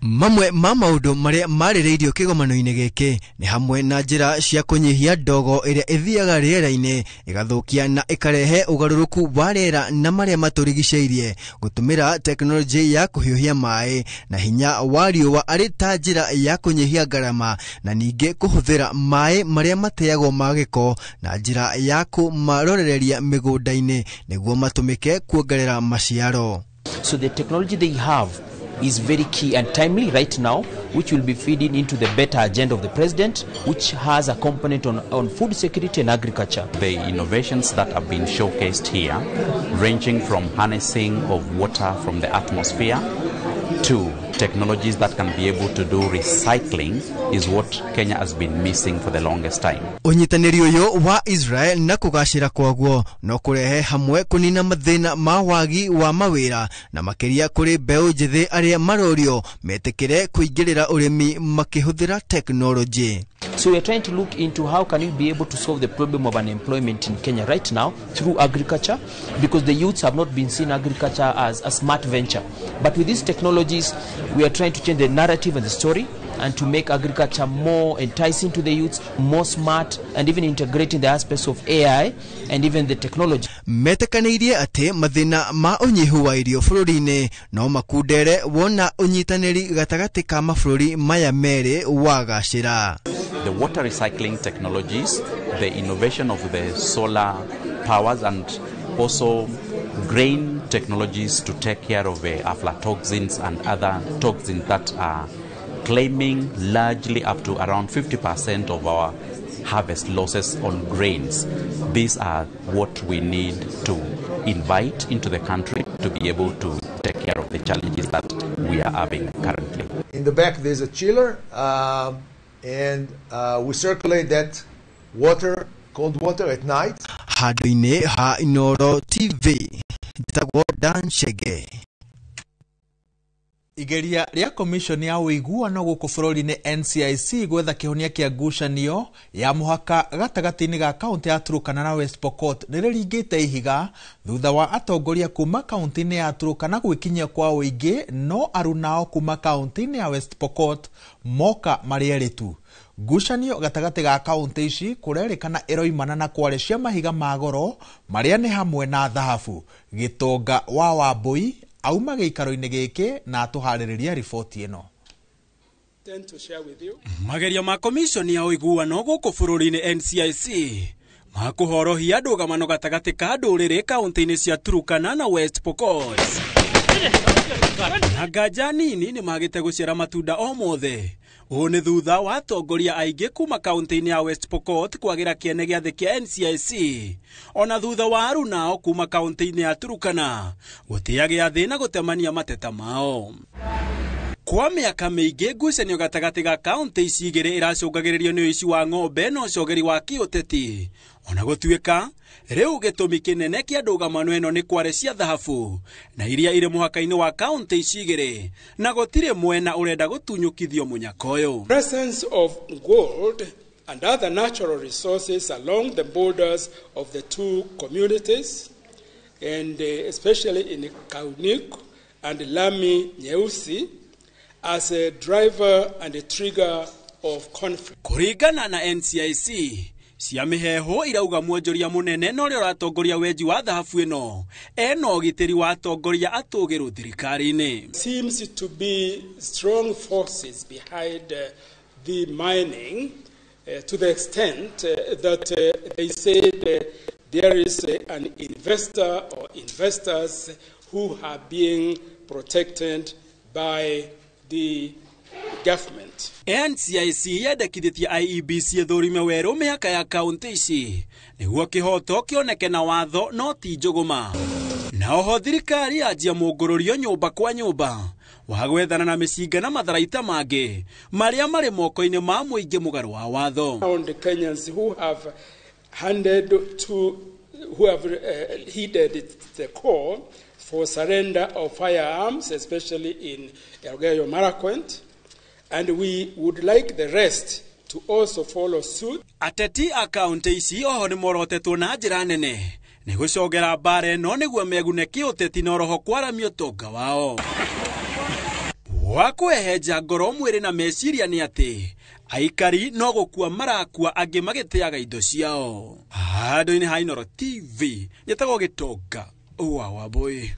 Mamwe ma maũndũ marĩa marĩrĩirio kĩgomano-inĩ gĩkĩ nĩ hamwe na njĩra cia kũnyihia ndogo ĩrĩa ĩthiaga rĩera-inĩ ĩgathũkia na ĩkarehe ũgarũrũku wa rĩera na marĩa matũrigicĩirie, gũtũmĩra tekinoronjĩ ya kũhiũhia maĩ na hinya wa riũa arĩ ta njĩra ya kũnyihia ngarama, na ningĩ kũhũthĩra maĩ marĩa mateagwo ma gĩko na njĩra ya kũmarorereria mĩgũnda-inĩ nĩguo matũmĩke kuongerera maciaro. So the technology they have is very key and timely right now, which will be feeding into the better agenda of the president, which has a component on food security and agriculture. The innovations that have been showcased here, ranging from harnessing of water from the atmosphere to technologies that can be able to do recycling, is what Kenya has been missing for the longest time. Ũnyitanĩri ũyũ wa Israel na kũgacĩra kwaguo no kũrehe hamwe kũnina mathĩna ma wagi wa mawĩra na makĩria kũrĩ mbeũ njĩthĩ arĩa marorio metĩkĩre kũingĩrĩra ũrĩmi makĩhũthĩra tekinoronjĩ. So we are trying to look into how can we be able to solve the problem of unemployment in Kenya right now through agriculture, because the youths have not been seeing agriculture as a smart venture. But with these technologies, We are trying to change the narrative and the story and to make agriculture more enticing to the youths, more smart, and even integrating the aspects of AI and even the technology. Metĩkanĩirie atĩ mathĩna ma ũnyihu wa irio bũrũri-inĩ no makundere wona ũnyitanĩri gatagatĩ ka mabũrũri maya merĩ wagacĩra. The water recycling technologies, the innovation of the solar powers, and also grain technologies to take care of aflatoxins and other toxins that are claiming largely up to around 50% of our harvest losses on grains. These are what we need to invite into the country to be able to take care of the challenges that we are having currently. In the back there's a chiller, and we circulate that water, cold water at night. Handũ-inĩ ha Inooro TV, njĩtagwo Dan Chege. Igeria rĩa komishoni ya ũiguano gũkũ bũrũri-inĩ NCIC gwetha kĩhonia kĩa ngucanio ya mũhaka gatagatĩ-inĩ ga kaũntĩ ya Turkana na West Pokot nĩrĩringĩte ihiga thutha wa atongoria kuma kaũntĩ-inĩ ya Turkana gwĩkinyia kwa ũingĩ, no arunao kuma kaũntĩ-inĩ ya West Pokot moka marĩ erĩ tu. Ngucanio gatagatĩ ga kaũntĩ ici kũrerĩkana ĩroimana na kware cia mahiga ma goro marĩa nĩ hamwe na thahabu. Gĩtonga wa Wambui auma gĩikaro-inĩ gĩkĩ na atũharĩrĩria riboti ĩno. Magerio ma komishoni ya ũiguano gũkũ bũrũri-inĩ NCIC ma kũhorohia ndũgamano gatagatĩ ka ndũrĩrĩ kaũntĩ-inĩ cia Turkana na West Pokot na nganja nini nĩ magĩte gũciara matunda o mothe. Ũũ nĩ thutha wa atongoria aingĩ kuma kaũntĩ-inĩ ya West Pokot kwagĩra kĩene gĩa thĩ kĩa NCIC, ona thutha wa arunao kuma kaũntĩ-inĩ ya Turkana gũtĩa gĩathĩ na gũtemania mateta mao. Kwa mĩaka mĩingĩ ngucanio gatagatĩ ga kaũntĩ ici igĩrĩ ĩracũngagĩrĩrio nĩ ũici wa ng'ombe na ũcogeri wa kĩũteti, ona gũtuĩka rĩu gĩtũmi kĩnene kĩa ndũgamano ĩno nĩ kware cia thahabu na iria irĩ mũhaka-inĩ wa kaũntĩ ici igĩrĩ, na gũtirĩ mwena ũrenda gũtunyũkithio mũnyaka ũyũ. Presence of gold and other natural resources along the borders of the two communities, and especially in Kaunik and Lami Nyeusi, as a driver and a trigger of conflict. Kũringana na NCIC, cia mĩheehũ irauga mwonjoria mũnene na ũrĩa ũratongoria wenji wa thahabu ĩno ena ũgitĩri wa atongoria atũgĩrũ thirikari-inĩ. Seems to be strong forces behind the mining, to the extent that they said there is an investor or investors who are being protected by the government. NCIC yendekithĩtie IEBC ĩthũrime werũ mĩhaka ya kaũntĩ ici nĩguo kĩhoto kĩoneke na watho no ti njũgũma. Na oho thirikari yanjia mũngũrũrio nyũmba kwa nyũmba wa gwethana na mĩcinga na matharaita mangĩ marĩa marĩ moko-inĩ ma mũingĩ mũgarũ wa watho. The Kenyans who have handed to who have heeded the call for surrender of firearms, especially in Elgeyo Marakwet, and we would like the rest to also follow suit. Ateti a kaũntĩ ici oho nĩ morotetwo na njĩra nene nĩ gũcogera mbara ĩno nĩguo megune kĩũteti na oroho kwaramia ũtonga wao. Wa kũhehenja ngoro mwĩrĩ na meciria nĩ atĩ aikari no gũkua marakua angĩ magĩteaga indo ciao. Handũ-inĩ ha Inooro TV njĩtagwo Gĩtonga wa Wambui.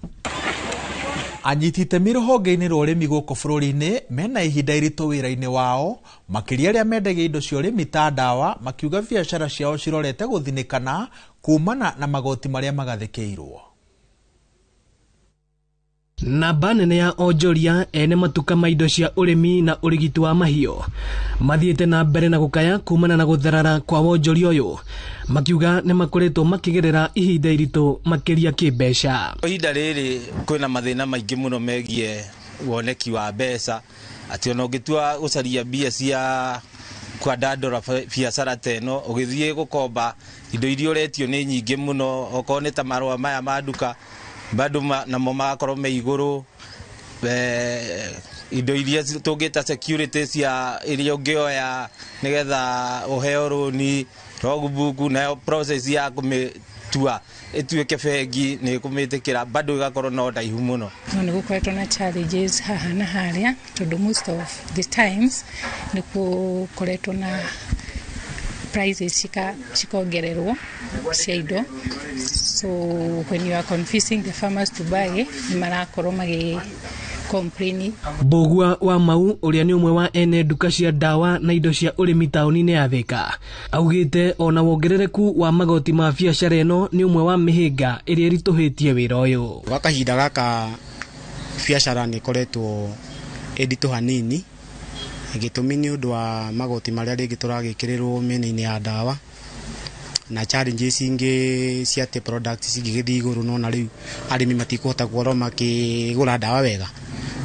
Anyiti itemi rũhonge-inĩ rwa ũrĩmi gũkũ bũrũri-inĩ mena ihinda iritũ wĩra-inĩ wao, makĩria arĩa mendagia indo cia ũrĩmi ta ndawa, makiuga biacara ciao cirorete gũthinĩkana kumana na magoti marĩa magathĩkĩirwo. Namba nene ya onjoria ene matuka ma indo cia ũrĩmi na ũrigiti wa mahiũ mathiĩte na mbere na gũkaya kumana na gũtherara kwa wonjoria ũyũ, makiuga nĩ makoretwo makĩgerera ihinda iritũ makĩria kĩmbeca. Ihinda rĩrĩ kwĩna mathĩna maingĩ mũno megiĩ woneki wa mbeca, atĩ ona ũngĩtua gũcaria mbia cia kwandandũra biacara ta ĩno ũgĩthiĩ gũkomba indo iria ũretio nĩ nyingĩ mũno, okorwo nĩ ta marũa maya ma nduka bado namo magakorwo me igũrũ, indo iria tũngĩta security cia iria ũngĩoya nĩgetha ũheo rũni logbook, nayo process ya kũmĩtua tua ĩtuĩke bengi nĩ ĩkũmĩtĩkĩra bado ĩgakorwo no ndaihu mũno. No nĩ gũkoretwo na challenges haha na harĩa tondũ most of the times nĩ gũkoretwo na prices cikongererwo cia indo, so when you are confusing the farmers to buy nĩ marakorwo magĩ complain. Mbũgua wa Mau ũrĩa nĩ ũmwe wa ene nduka cia ndawa na indo cia ũrĩmi taũni-inĩ ya Thika augĩte ona wongerereku wa magoti ma biacara ĩno nĩ ũmwe wa mĩhĩnga ĩrĩa ĩritũhĩtie wĩra ũyũ. Gwa kahinda gaka biacara nĩ ĩkoretwo ĩnditũ hanini, gĩtũmi nĩ ũndũ wa magoti marĩa rĩngĩ tũragĩkĩrĩrwo mĩena-inĩ ya ndawa na challenges ingĩ cia atĩ products cingĩgĩthiĩ igũrũ, no na rĩu arĩmi matikũhota gũkorwo makĩgũra ndawa wega.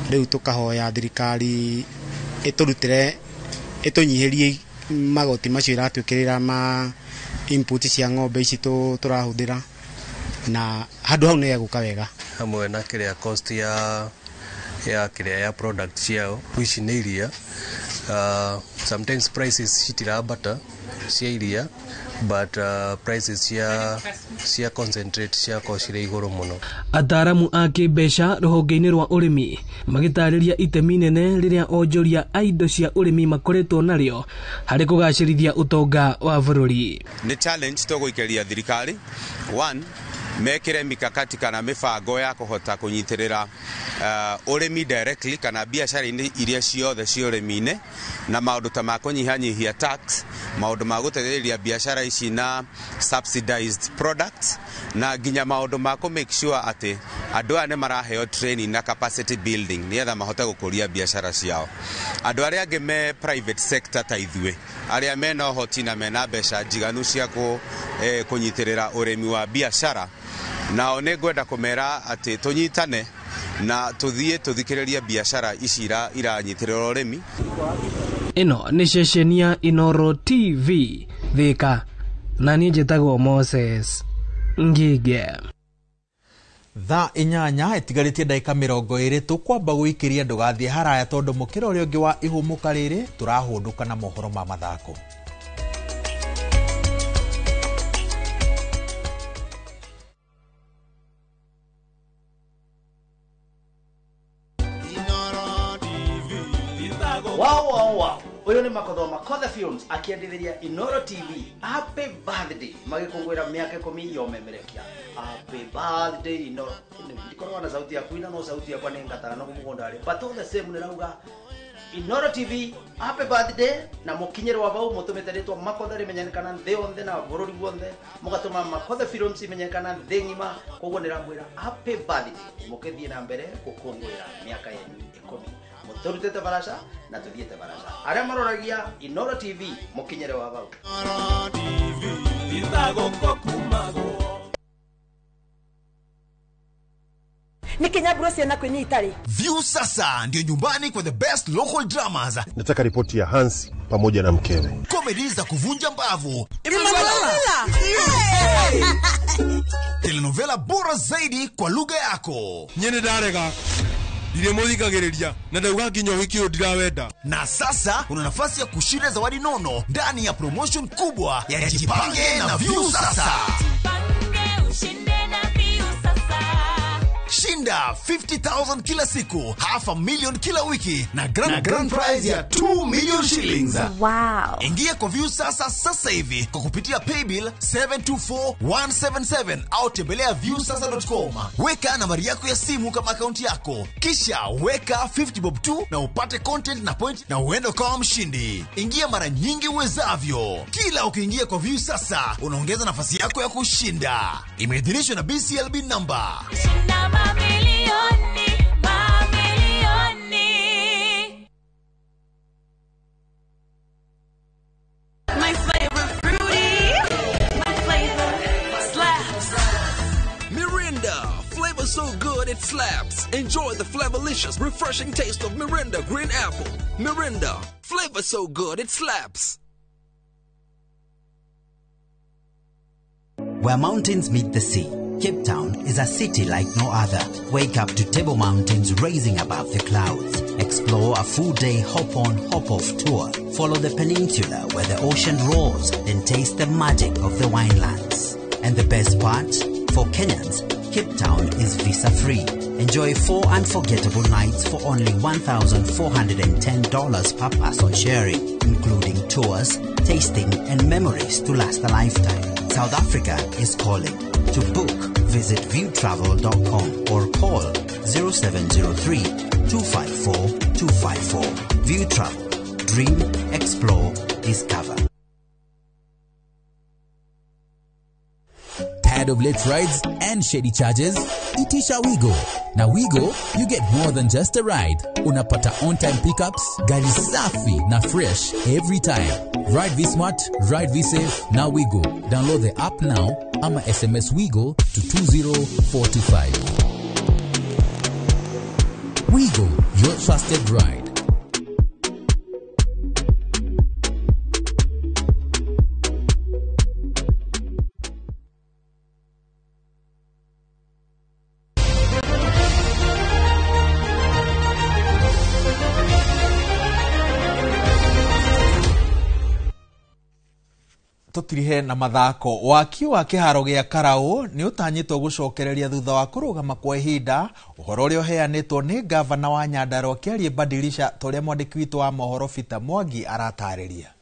Rĩu tũkahoya thirikari ĩtũrutĩre ĩtũnyihĩrie magoti macio ĩratwĩkĩrĩra ma input cia ng'ombe ici tũrahũthĩra, na handũ hau nĩ hegũka wega. Hamwe na kĩrĩa cost ya kĩrĩa ya product ciao ici nĩ iria, sometimes prices citirambata cia iria but prices cia concentrate ciakorwo cirĩ igũrũ mũno. Ataaramu a kĩmbeca rũhonge-inĩ rwa ũrĩmi magĩtarĩria itemi nene rĩrĩa onjoria a indo cia ũrĩmi makoretwo narĩo harĩ kũgacĩrithia ũtonga wa bũrũri. Nĩ challenge tũgũikĩria thirikari, one mekĩre mikakati kana mĩbango ya kũhota kũnyitĩrĩra ũrĩmi directly kana biacara-inĩ iria ciothe cia ũrĩmi-inĩ, na maũndũ ta ma kũnyihanyihia tax, maũndũ ma gũteithĩrĩria biacara ici na subsidized products, na nginya maũndũ ma kũ make sure atĩ andũ aya nĩ maraheo training na capacity building nĩgetha mahote gũkũria biacara ciao. Andũ arĩa angĩ me private sector ta ithuĩ arĩa mena ũhoti na mena mbeca njiganu cia kũnyitĩrĩra ũrĩmi wa biacara, nao nĩ ngwenda kũmera atĩ tũnyitane na tũthiĩ tũthikĩrĩrie biacara ici iranyitĩrĩra ũrĩmi. Ĩno nĩ ceceni ya Inooro TV Thika, na niĩ njĩtagwo Moses Ngige. Thaa 8 ĩtigarĩtie ndagĩka 20 tũkwamba gũikĩria ndũgathiĩ haraya tondũ mũkĩra ũrĩa ũngĩ wa ihũmũka rĩrĩ tũrahũndũka na mohoro ma mathako. Wow. Uyu ni Makothoma Makothe Films akiendithĩria Inooro TV happy birthday magĩkũngũĩra mĩaka 10 ya ũmemerekia. Happy birthday Inooro. Ndikoragwo na sauti ya kuina no sauti yakwa nĩ ngatara no mũgũnda rĩ, but all the same nĩrauga Inooro TV happy birthday na mũkinyĩrwo bau mũtũmĩte rĩtwa Makothe rĩmenyekana thĩ yothe na bũrũri wothe, mũgatũma Makothe Films imenyekana thĩ ng'ima. Koguo nĩramwĩra happy birthday mũkĩthiĩ na mbere gũkũngũĩra mĩaka yanyu 10 mũtũrutĩte baraca na tũthiĩte baraca. Arĩa maroragia Inooro TV mũkinyĩre wa bau. View sasa ndio nyumbani kwa the best local dramas. Nataka ripoti ya Hansi pamoja na mkewe. Comedy za kuvunja mbavu. Telenovela bora zaidi kwa lugha yako. Nyene ndarega. Na Na sasa una nafasi ya kushinda zawadi nono ndani ya promotion kubwa ya Jipange na View Sasa. Shinda 50,000 kila siku, 500,000 kila wiki na grand prize ya 2 million shillings. Wow. Ingia kwa View Sasa sasa hivi kwa kupitia paybill 724177 au tembelea viewsasa.com. Weka nambari yako ya simu kama akaunti yako, kisha weka 50 bob tu na upate content na point na uende kama mshindi. Ingia mara nyingi uwezavyo. Kila ukiingia kwa View Sasa unaongeza nafasi yako ya kushinda. Imeidhinishwa na BCLB number. Shinda mamilioni, mamilioni. My flavor fruity, my flavor slaps. Mirinda, flavor so good it slaps. Enjoy the flavorlicious, refreshing taste of Mirinda Green Apple. Mirinda, flavor so good it slaps. Where mountains meet the sea, Cape Town is a city like no other. Wake up to Table Mountains rising above the clouds. Explore a full-day hop-on, hop-off tour. Follow the peninsula where the ocean roars and taste the magic of the winelands. And the best part? For Kenyans, Cape Town is visa free. Enjoy 4 unforgettable nights for only $1,410 per person sharing, including tours, tasting, and memories to last a lifetime. South Africa is calling. To book, visit viewtravel.com or call 0703 254 254. View Travel. Dream, explore, discover. Tired of late rides and shady charges? Itisha Wigo. Na Wigo, you get more than just a ride. Unapata on-time pickups, gari safi na fresh every time. Ride V-Smart, ride V-Safe, na Wigo. Download the app now ama SMS Wigo to 20425. Wigo, your trusted ride. Tutirihe na mathako. Waki wa kiharo gia Karau ni utanyitwo gucokereria thutha wa kurugama kwa ihinda. Uhoro uria uheanitwo ni gavana wa Nyandarua Kiarie Badilisha ta uria mwandiki witu wa mohoro Peter Mwangi aratariria.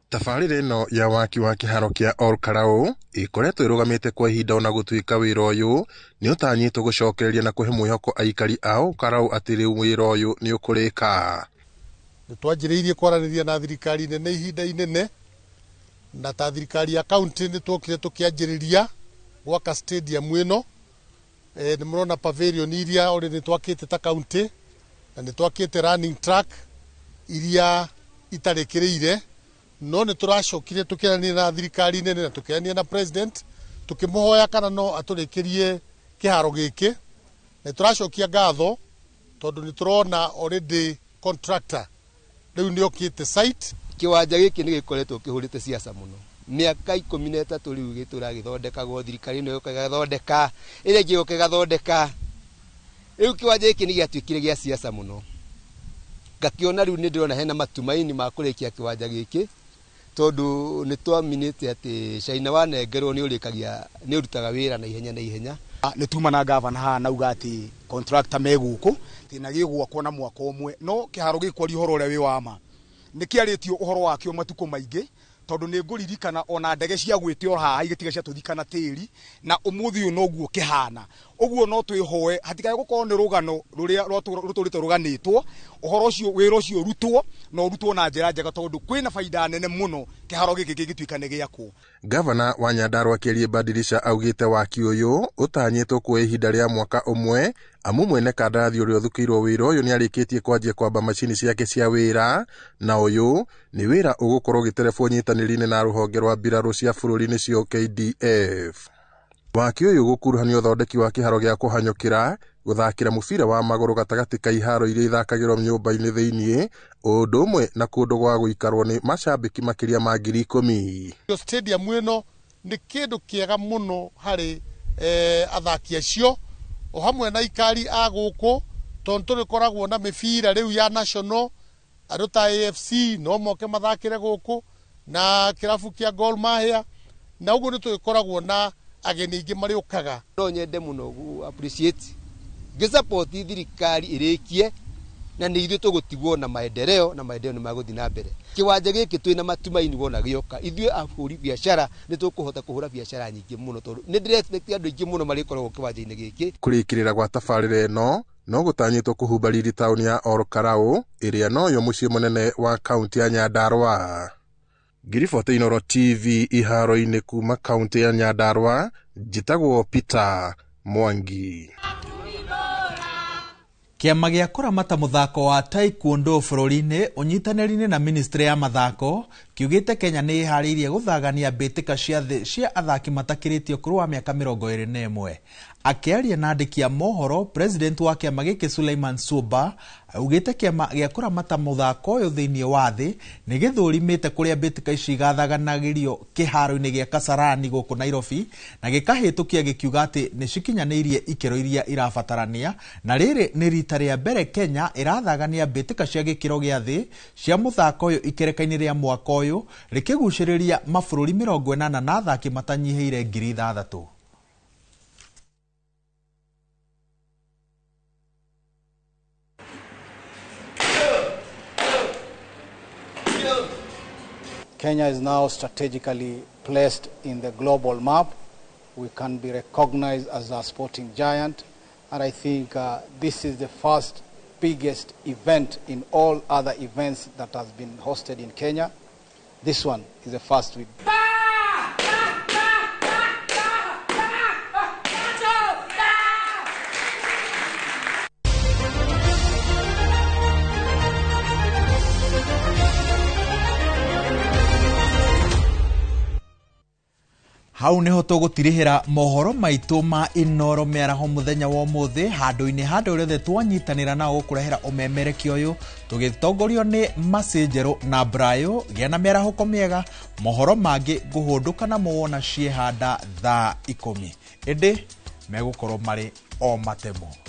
Tabarĩra ĩno ya waki wa kĩharo kĩa Ol Kalou ĩkoretwo ĩrũgamĩte kwa ihinda ona gũtuĩka wĩra ũyũ nĩ ũtanyĩtwo gũcokereria na kũhe mwĩhoko aikari a Ol Kalou atĩ rĩu wĩra ũyũ nĩ ũkũrĩka. Nĩ twanjĩrĩirie kwaranĩria na thirikari nene ihinda inene, na ta thirikari ya county nĩ tuokire tũkĩanjĩrĩria gwaka stadium ĩno. Nĩ mũrona pavilion iria already twakĩte ta county, na nĩ twakĩte running track iria itarĩkĩrĩire, no nĩ tũracokire tũkĩaranĩria na thirikari nene na tũkĩaranĩria na president tũkĩmũhoya kana no atũrĩkĩrie kĩharo gĩkĩ. Nĩ tũracokia ngatho tondũ nĩ tũrona already contractor rĩu nĩ okĩte site. Kĩwanja gĩkĩ nĩ gĩkoretwo kĩhũrĩte siasa mũno mĩaka 13 rĩu gĩtũragĩthondekagwo, thirikari ĩno yoka ĩgathondeka, ĩrĩa ĩngĩ yoka ĩgathondeka. Rĩu kĩwanja gĩkĩ nĩ gĩatuĩkire gĩa siasa mũno, ngakĩona rĩu nĩ ndĩrona hena matumaini ma kũrĩkia kĩwanja gĩkĩ, tondũ nĩ twaminĩte atĩ China wanengerwo nĩ ũrĩkagia, nĩ ũrutaga wĩra na ihenya na ihenya. Nĩ tuma na gavana haha na uga atĩ contractor me gũkũ na gĩgwakwo na mwaka ũmwe, no kĩharo gĩkwaria ũhoro ũrĩa wĩ wa ma nĩ kĩarĩtio ũhoro wakĩo matukũ maingĩ, tondũ nĩ ngũririkana ona ndege cia gwĩte o haha igĩtiga ciatũthikana tĩri, na ũmũthĩ ũyũ noguo kĩhana. Ũguo no twĩhoe hatikae gũkorwo nĩ rũgano rũrĩa rũtũrĩte rũganĩtwo, ũhoro ũcio wĩra ũcio ũrutwo na ũrutwo na njĩra njega, tondũ kwĩna baida nene mũno kĩharo gĩkĩ kĩngĩtuĩka nĩ gĩakwo. Gavana wa Nyandarua Kiarie Badilisha augĩte waki ũyũ ũtanyĩtwo kuoya ihinda rĩa mwaka ũmwe, amu mwene kandarathi ũrĩa ũthukĩirwo wĩra ũyũ nĩarĩkĩtie kwanjia kwamba macini ciake cia wĩra, na ũyũ nĩ wĩra ũgũkorwo ũgĩterebwo nyitanĩri-inĩ na rũhonge rwa mbirarũ cia bũrũri nĩcio KDF. Waki ũyũ ũgũkuruhania ũthondeki wa kĩharo gĩa kũhanyũkĩra, gũthakĩra mũbira wa magũrũ gatagatĩ ka iharo iria ithakagĩrwo nyũmba-inĩ thĩiniĩ, ũndũ ũmwe na kũndũ gwa gũikarwo nĩ macambĩki makĩria ma 10,000. Stadium ĩno nĩ kĩndũ kĩega mũno harĩ athaki acio o hamwe na aikari a gũkũ, tondũ tũrĩkoragwo na mĩbira rĩu ya national, andũ ta AFC no moke mathakĩre gũkũ na kĩrabu kĩa Gor Mahia, na ũguo nĩ tũgĩkoragwo na ageni aingĩ marĩũkaga. No nyende mũno gũ appreciate ngĩsupport thirikari ĩrĩkie, na nĩ ithuĩ tũgũtigwo na maendeleo, na maendeleo nĩ magũthiĩ na mbere. Kĩwanja gĩkĩ twĩna matumaini wona gĩoka, ithuĩ ahũri biacara nĩ tũkũhota kũhũra biacara nyingĩ mũno, tondũ nĩ ndĩre expect andũ aingĩ mũno marĩkoragwo kĩwanja-inĩ gĩkĩ. Kũrĩkĩrĩra gwa tabarĩra ĩno no gũtanyĩtwo kũhumba riri taũni ya Ol Kalou ĩrĩa noyo mũciĩ mũnene wa kaũntĩ ya Nyandarua. Ngiriboti Inooro TV iharo-inĩ kuma kaũntĩ ya Nyandarua, njĩtagwo Peter Mwangi. Kĩama gĩa kũramata mũthako wa taekwondo bũrũri-inĩ ũnyitanĩri-inĩ na ministry ya mathako kiugĩte Kenya nĩ ĩharĩirie gũthagania mbĩtĩka cia thĩ cia athaki matakĩrĩtie ũkũrũ wa mĩaka 21. Akĩaria na andĩki a mohoro, president wa kĩama gĩkĩ Suleiman Suba augĩte kĩama gĩa kũramata mũthako ũyũ thĩinĩ wa thĩ nĩ gĩthũrimĩte kũrĩa mbĩtĩka ici igathaganagĩrio kĩharo-inĩ gĩa Kasarani gũkũ Nairobi, na gĩkahĩtũkia gĩkiuga atĩ nĩ cikinyanĩirie ikĩro iria irabatarania, na rĩrĩ nĩ rita rĩa mbere Kenya ĩrathagania mbĩtĩka cia gĩkĩro gĩa thĩ cia mũthako ũyũ ikereka-inĩ rĩa mwaka ũyũ, rĩkĩgucĩrĩria mabũrũri 80 na athaki matanyihĩire 6,000. Kenya is now strategically placed in the global map. We can be recognized as a sporting giant, and I think this is the first biggest event in all other events that has been hosted in Kenya. This one is the first with. Hau niho tũgũtirihĩra mohoro maitũ ma Inooro mĩaraho mũthenya wa ũmũthĩ, handũ-inĩ handũ rĩothe twanyitanĩra nao gũkũrehera ũmemerekia ũyũ tũgĩtongorio nĩ Macĩ Njerũ na Brayo. Gĩa na mĩarahũko mĩega, mohoro mangĩ ngũhũndũka namo wona ciehanda thaa 10, ĩndĩ megũkorwo marĩ o matemo.